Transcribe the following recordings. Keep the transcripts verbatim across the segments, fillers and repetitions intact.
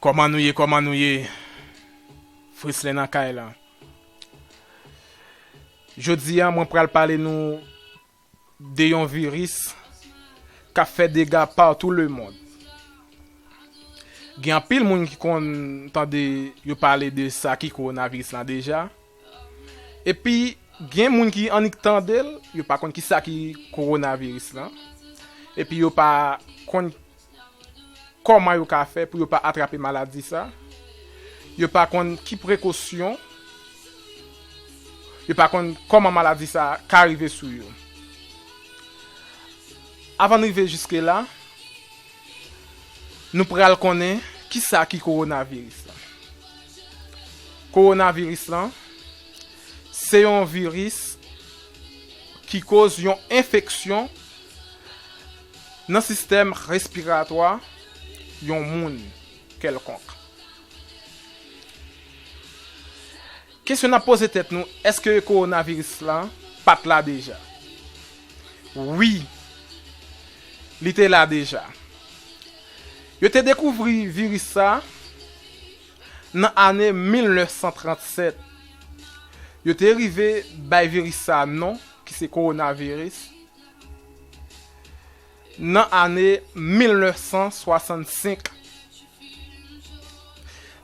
Kòman nou ye, kòman nou ye? Frisley nan kay la. Jodi a, mwen pral pale nou de yon viris k ap fè dega patou lemonn. Gen anpil moun ki konn tande yo pale de sa ki kowonaviris lan deja. Epi, gen moun ki annik tande l, yo pa konn ki sa ki kowonaviris lan. Epi, yo pa konn kòman yo ka fè pou yo pa atrape maladi sa. Yo pa konn ki prekosyon, yo pa konn kòman maladi sa ka rive sou yo. Avan n rive jiske la, nou pral konnen ki sa ki kowonaviris lan. Kowonaviris lan, se yon viris ki koz yon enfeksyon nan sistèm respiratwa yon moun kèlkonk. Kesyon n ap poze tèt nou, èske kowonaviris lan pa t la deja? Wi, li te la deja. Yo te dekouvri viris sa nan ane mil nèf san trannsèt. Yo te rive bay viris sa non, ki se kowonaviris, nan ane mil nèf san swasannsenk.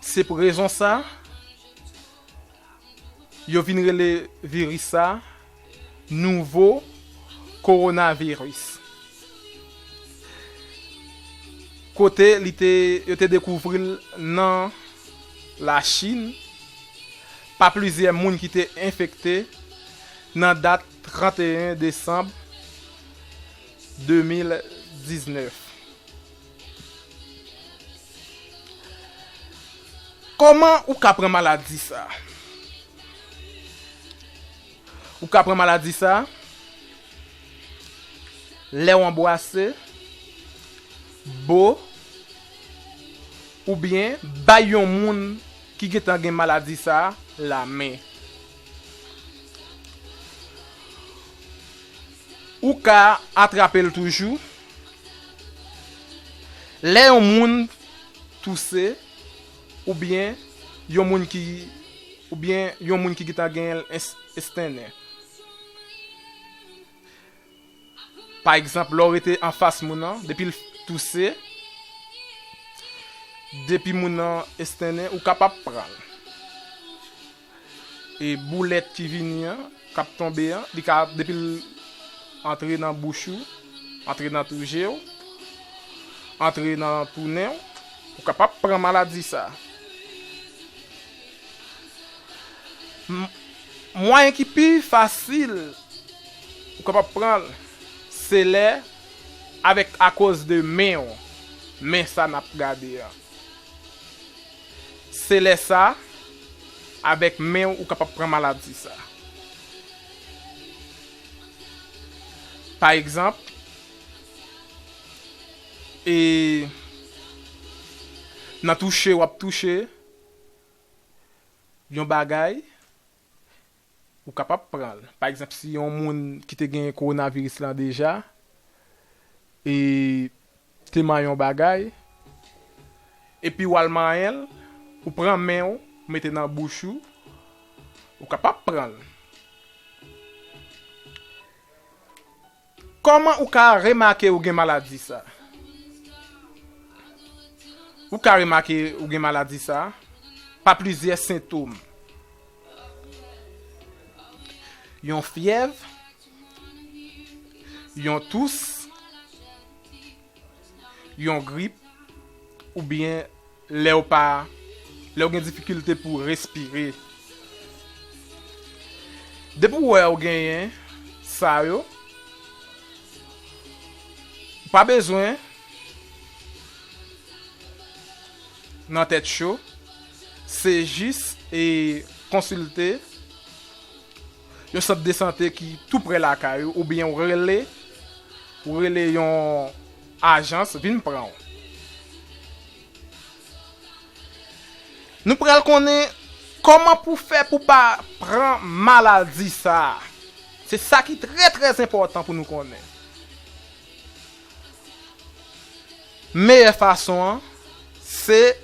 Se pou rezon sa, yo vin rele viris sa nouvo kowonaviris. Kote li te, yo te dekouvri l nan Lachin pa plizyè moun ki te enfekte nan dat tranteyen desanm de mil diznèf. Kòman ou ka pran maladi sa? Ou ka pran maladi sa lè w anbwase, bo, oubyen bay yon moun ki gentan gen maladi sa lamen. Ou ka atrape l toujou lè yon moun touse, oubyen yon moun ki, oubyen yon moun ki gentan genyen l es-, estennen. Pa egzanp, lè w rete anfas moun nan, depi l touse, depi moun nan estennen, ou kapab pran l. E boulèt ki vini an, k ap tonbe an, li ka, depi l antre nan bouch ou, antre nan twou je w, antre nan twou nen w, ou kapab pran maladi sa. M-, mwayen ki pi fasil ou kapab pran l, se lè avèk, akoz de men w, men sa n ap gade an. Se lè sa, avèk men w, ou kapab pran maladi sa. Pa egzanp, e, nan touche w ap touche yon bagay, ou kapab pran l. Pa egzanp, si yon moun ki te gen kowonaviris lan deja, e te manyen yon bagay, epi w al manyen l, ou pran men w, ou mete nan bouch ou, ou kapab pran l. Kòman ou ka remake ou gen maladi sa? Ou ka remake ou gen maladi sa pa plizyè sentòm. Yon fyèv, yon tous, yon grip, oubyen lè w pa, lè w gen difikilte pou w respire. Depi w wè w genyen sa yo, ou pa bezwen nan tèt cho, se jis e konsilte yon sant de sante ki tou prè lakay ou, oubyen w rele, w rele yon ajans vin pran w. Nou pral konnen kòman pou fè pou pa pran maladi sa a. Se sa ki trè, trè enpòtan pou nou konnen. Meyè fason an, se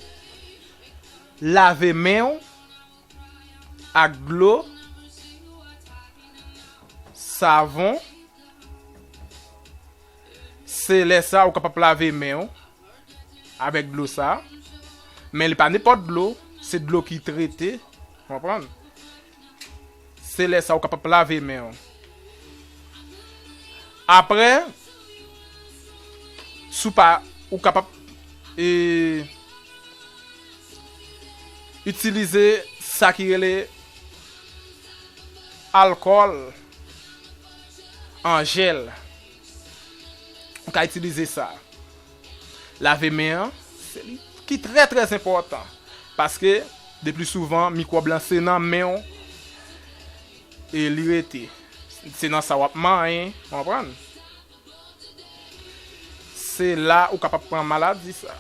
Lave men w ak dlo, savon. Se lè sa ou kapab lave men w avèk dlo sa. Men li pa nenpòt dlo, se dlo ki trete. Konprann? Se lè sa ou kapab lave men w. Apre, si w pa, ou kapab, e, itilize sa ki rele alkòl an jèl. Ou ka itilize sa. Lave men an, se li ki trè, trè enpòtan. Paske, de pli souvan, mikwòb lan se nan men w e li rete. Se nan sa w ap manyen, konprann? Se la ou kapab pran maladi sa.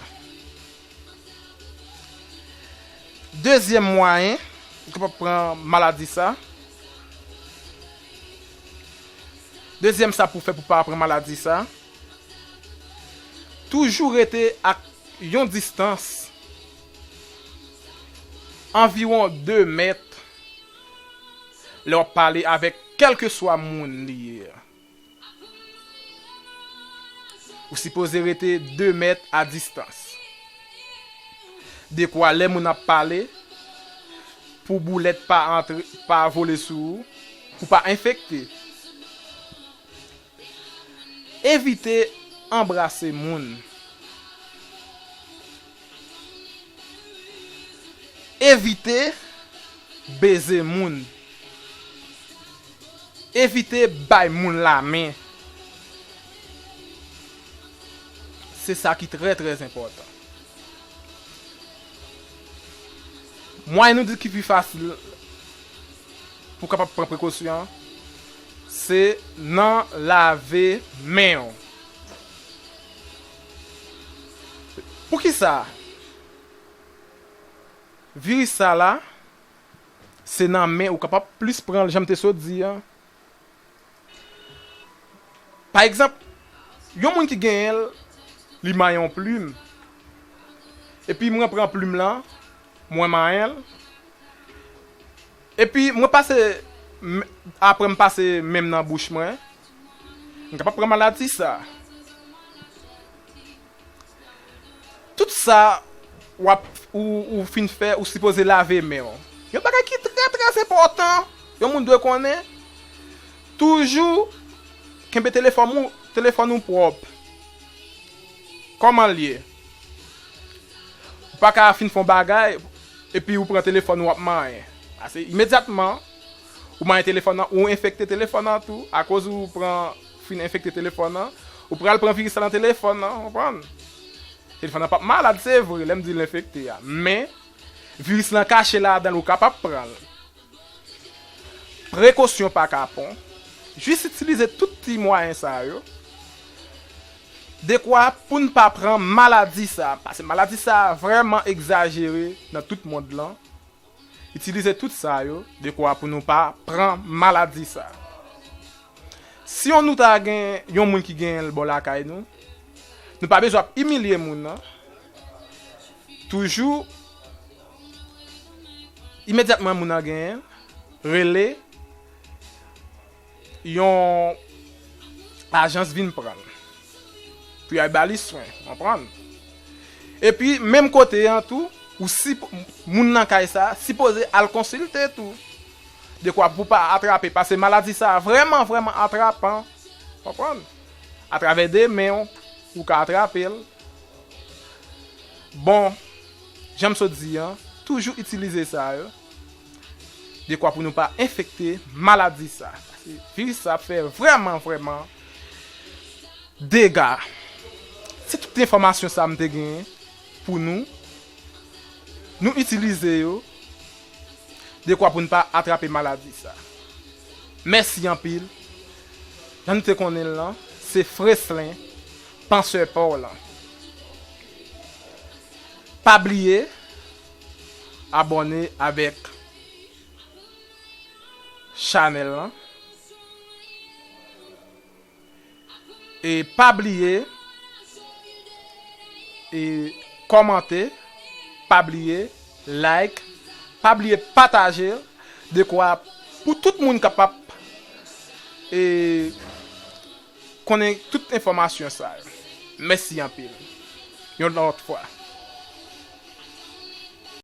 Dezyèm mwayen ou kapab pran maladi sa. Dezyèm sa pou fè pou pa pran maladi sa. Toujou rete ak yon distans anviwon de mèt lè w ap pale avèk kèlkeswa moun li ye a. Ou sipoze rete de mèt a distans. Dekwa lè moun ap pale, pou boulèt pa antre, pa vole sou ou, pou pa enfekte. Evite anbrase moun. Evite beze moun. Evite bay moun lamen. Se sa ki trè, trè enpòtan. Mwayen nou di ki pi fasil pou kapab pran prekosyon, se nan lave men w. Poukisa? Viris sa la, se nan men ou kapab plis pran l, jan m te sot di an. Pa egzanp, yon moun ki genyen l, li manyen yon plim. Epi mwen pran plim lan, mwen manyen l. Epi mwen pase, m- apre m pase men m nan bouch mwen, m kapab pran maladi sa. Tout sa w ap, ou, ou fin fè, ou sipoze lave men w. Yon bagay ki trè, trè enpòtan, yon moun dwe konnen, toujou kenbe telefòn ou, telefòn ou pwòp. Kòman l ye? Ou pa ka fin fè yon bagay, epi ou pran telefòn ou ap manyen. Pase imedyatman, ou manyen telefòn nan, ou enfekte telefòn nan tou, akoz ou pran, fin enfekte telefòn nan, ou pral pran viris la nan telefòn nan, konprann? Telefòn nan p ap malad, se vre, lè m di l enfekte a. Men, viris lan kache ladan l, ou kapab pran l. Prekosyon pa kapon. Jis itilize tout ti mwayen sa yo. Dekwa pou n pa pran maladi sa. Pase maladi sa vrèman egzajere nan tout mond lan. Itilize tout sa yo, dekwa pou nou pa pran maladi sa. Si yon nou ta gen yon moun ki genyen l bò lakay nou, nou pa bezwen ap imilye moun nan. Toujou, imedyatman moun nan genyen l, rele yon ajans vin pran l. Pou y al ba li swen, konprann? Epi, menm kote an tou, ou si, moun nan kay sa, sipoze al konsilte tou. Dekwa pou pa atrape, pase maladi sa vrèman, vrèman atrapan, konprann? Atravè de men w, ou ka atrape l. Bon, jan m sot di an, toujou itilize sa yo. Dekwa pou nou pa enfekte maladi sa. Pase viris sa ap fè vrèman, vrèman dega. Se tout enfòmasyon sa m te genyen pou nou. Nou itilize yo dekwa pou n pa atrape maladi sa. Mèsi anpil. Jan nou te konnen l lan, se Freslin, pansè pa w lan. Pa bliye abòne avèk chanèl lan. E pa bliye e kòmante, pa bliye like, pa bliye pataje l, dekwa pou tout moun kapab e konnen tout enfòmasyon sa yo. Mèsi anpil. Yon lòt fwa.